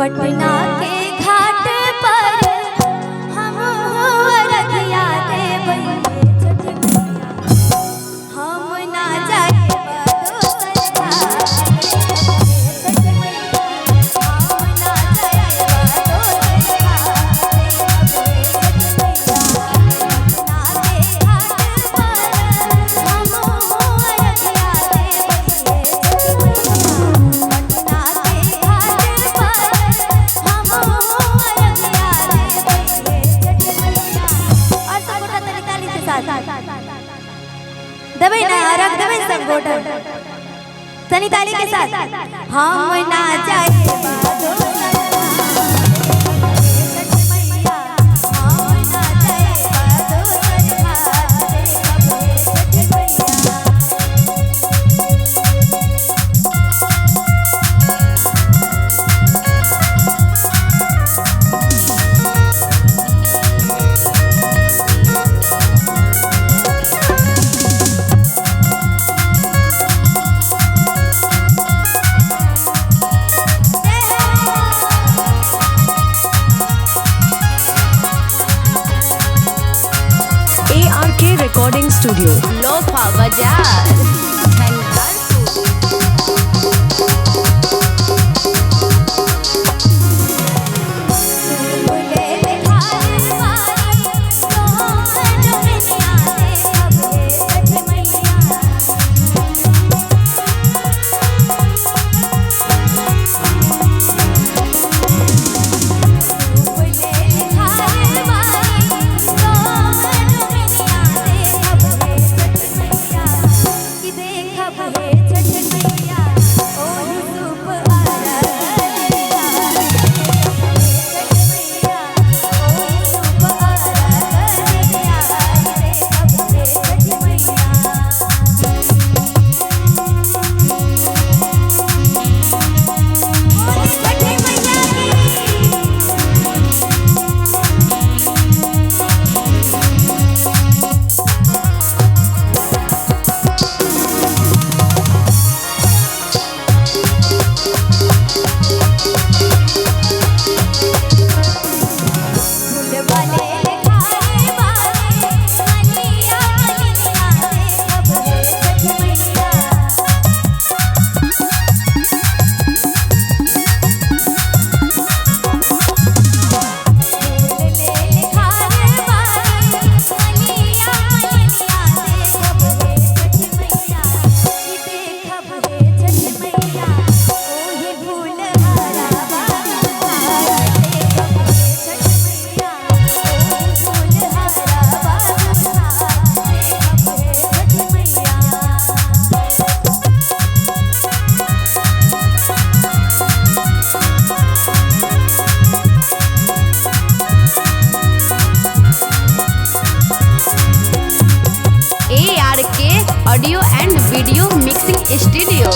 पटना के घाट पर हम अरघिया देबै छठ मैया, हम ना जाइब दोसर घाट छठ मैया, हम ना जाइब दोसर घाट छठ मैया। पटना के घाट पर हम अरघिया देबै छठ मैया, पटना के घाट पर हम अरघिया देबै छठ मैया। और सब गोटा तनी ताली के साथ देबै ना, अर्घ देबै सब गोटा तनी ताली के साथ। हम ना जाइब दोसर छठ मैया, हम ना जाइब दोसर घाट छठ मैया। ARK Recording Studio. लोफा बाजार झंझारपुर। फूले खार बारी सोहन डोमिनिया देखब हे छठ मैया। फूले खार बारी सोहन डोमिनिया देखब हे छठ मैया, कि देखब हे छठ मैया ओहि सूप अरघिया, छठ मैया ओहि सूप अरघिया देखब हे छठ मैया। बोली छठ मैया की। फूल वाले खाए बारे मनिया मनिया देखब हे छठ मैया। फूल ले खाए बारे मनिया मनिया देखब हे छठ मैया, कि देखब हे छठ मैया ओहि फूल हरा बाबू देखब हे छठ मैया, ओहि फूल हरा बाबू देखब हे छठ मैया। ARK audio and video mixing studio.